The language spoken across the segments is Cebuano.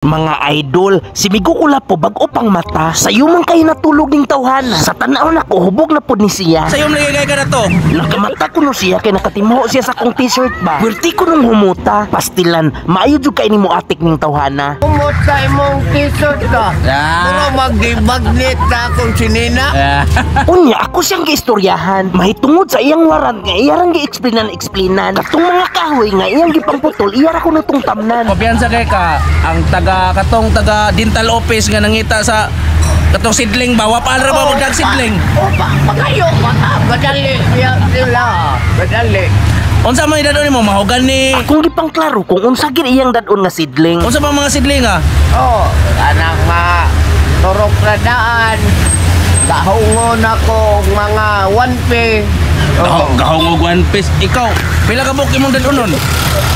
Mga idol, si Migo Kulapo bag-o pang mata. Sayo man kayo natulog ning tawhana. Sa tanaw nako, hubog na pod ni siya. Sa'yo lagi ka na to. Nakamata ko no siya kay nakatimuho siya sa akong t-shirt ba. Pwerte ko nung humuta. Pastilan, maayo jud kay nimo atik ning tawhana. Umot sa imong t-shirt ka. Ah. Pero magdibagnit na akong sinina. Unya ako siyang giistoryahan. Mahitungod sa iyang warrant nga iyarang gi-explainan-explainan. Katong mga kahoy nga iyang gipamputol, iyara ko no tong tamnan. Kumpiyansa kay ka ang taga katong taga dental office nga nangita sa katong sidling ba, wa pa ra ba magdag sidling. O pa, pakayo, baka madali ya sila. Madali. Unsa man idadon nimo mahugan ni? Akong gipangklaro kung unsa gid iyang dadon nga sidling. Unsa ba mga sidling ah? Oh, anang mga turok na daan. Kahungon ako og mga 1P. Oh, gahong og one piece. Ikaw, pila ka buok imong dadonon?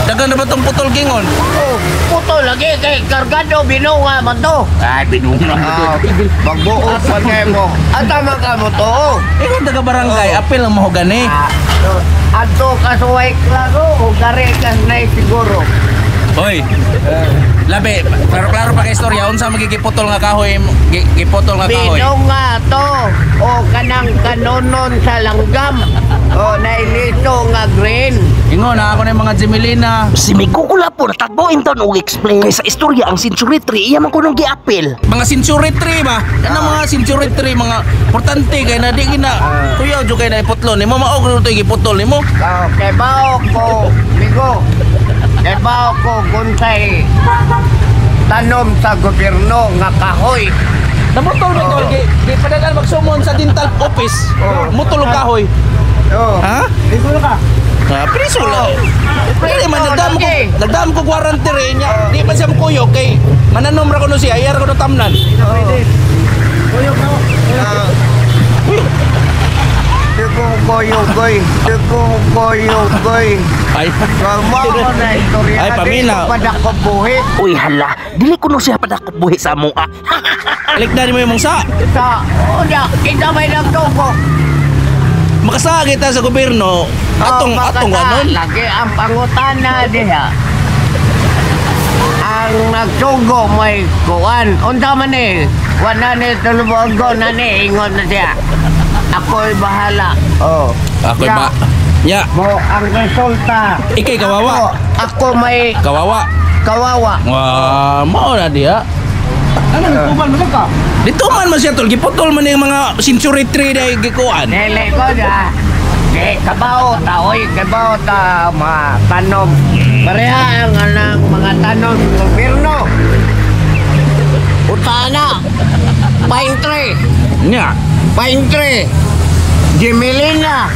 Dagan na ba tong putol gingon? Oh, puto lagi kay kargado binunga man to. Ay, binunga. Ah, magbuot pa nimo. Ata man ka mo to. Oh. Ikaw taga barangay, apil ang mahugan eh. Ah, so, adto ka suway klaro o gari ka na siguro. Hoy. Labi, klaro-klaro pa kay istorya unsa magigiputol nga kahoy, giputol nga kahoy. Binunga to o kanang kanonon sa langgam. O nailito nga green. Ingon na ako na yung mga Jimilina. Si Migo Kulapo natagbo inton og explain. Kay sa istorya ang Century 3 iya man kunong giapil. Mga century tree ba? Ano mga century tree, mga importante kay na di gina. Kuya jud kay na iputlon nimo mao kuno to giputol nimo. Oh, kay bao ko, migo. Kay bao ko gunsay tanom sa gobyerno nga kahoy. Namutol ba tol gi gi padagan magsumon sa dental office. Mutol og kahoy. Oh. Ha? ka. Ha, preso lang. Dili man nagdam ko warranty rin niya. Di man siya mukuyog kay mananom ra kuno siya, iyar kuno tamnan. Di ko koyogoy. Di ko koyogoy. Ay. Kamo ko na istorya. Ay, pamilya. Di ko padakop buhi. Uy hala, dili kuno siya padakop buhi sa amoa. Balik na nimo imong sa. Sa, una, kita may nagtuko. Makasagi ta sa gobyerno atong Oh, atong makata, anon. Lagi ang pangutana diha. Ang nagsugo may kuan. Unsa man ni? Wala ni tulubogo na ni ingon na siya. Ako'y bahala. Oh. Ako'y ba. Nya, Mo ang resulta. Ikay kawawa. Ako may Kawawa. kawawa. Wah, mao na diha. Ano, nagtubal mo ka? Dito man man siya tol, giputol man yung mga century tree dahil gikuan. Dili ko na. Di kabaw ta oy, kabaw ta mga tanom. Pareha ang anang mga tanom sa gobyerno. Utana. Pine tree. Nya. Pine tree. Jimilina.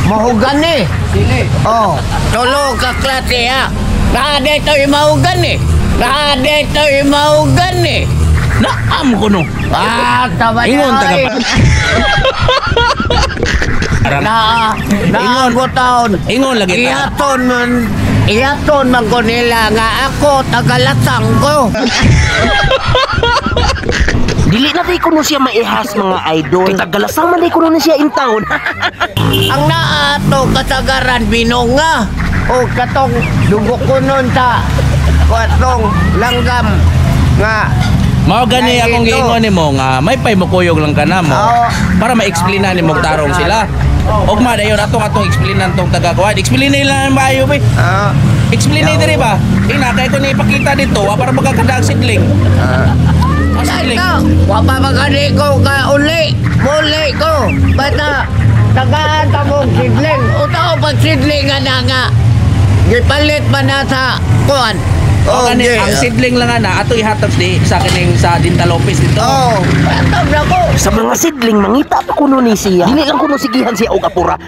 Mahugani. Oh, tulo ka klase ha. Naa dito yung mahugani. Naa dito yung mahugani. Naam ko no. Ah, tama niya, Ingon taga oy. pa. Arang. Naa, naa ko taon. Ingon lagi ta. Iyaton man ko nila nga ako tagalasang ko. Dili na day kuno siya maihas mga idol. Kay tagalasang man day kuno ni siya in town. Ang naato kasagaran binunga o katong dugo ko nun sa katong langgam nga. Mao gani Dahil akong ito. giingon nimo nga may pay mukuyog lang ka na mo Oo. para ma-explainan nimo og tarong sila. Og ma dayon atong atong explainan tong taga kuan. Explain nila maayo ba. Ah, Explain na diri ba? Ina kay ko ni ipakita dito wa para magkakadaag sidling. Ah, sidling. Ito, wa pa magani ko ka uli. Muli ko. Basta tagaan ta mong sidling. O tao pag sidling nga na nga. Gipalit man na sa kuan. O gani di. ang sidling lang ana ato ihatag di sa kining sa dental office dito. Oh, atog na ko. Sa mga sidling mangita pa kuno ni siya. Dili lang kuno sigihan siya og apura.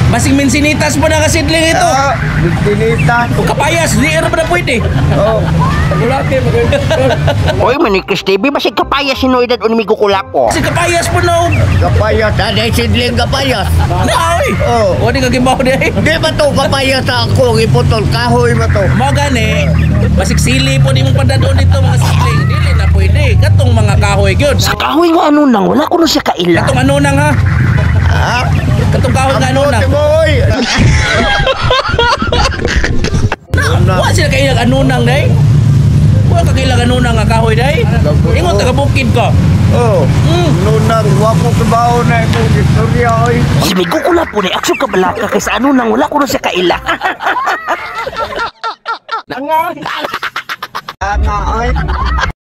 Basing minsinitas pa na ka sidling ito. Ah, tinita. O kapayas di ra pa na pwede. Oh. Oy, Manikris TV, basig kapaya si Noidad o ni Migo Kulapo. Kasi kapayas po na. Kapayas, aday sidling kapayas. Na oy. Oh. O di ka gibaw di. Di ba to kapayas ako iputol kahoy ba to? Mao gani basig sili po nimong padadon dito mga sidling. Dili na pwede katong mga kahoy gyud. Sa kahoy nga ano nang, wala kuno siya kaila. Katong ano nang ha? Ha? Katong kahoy nga ano nang. Ang mo, oy. Wa sila kay ano nang day. Wa ka anuna nga kahoy day. Ingon taga bukid ka. Oh. Nunang wa ko kabaw na imong istorya oy. Si Migo ko po ni aksyon kabalaka kay sa ano nang wala ko na siya kaila. Nga.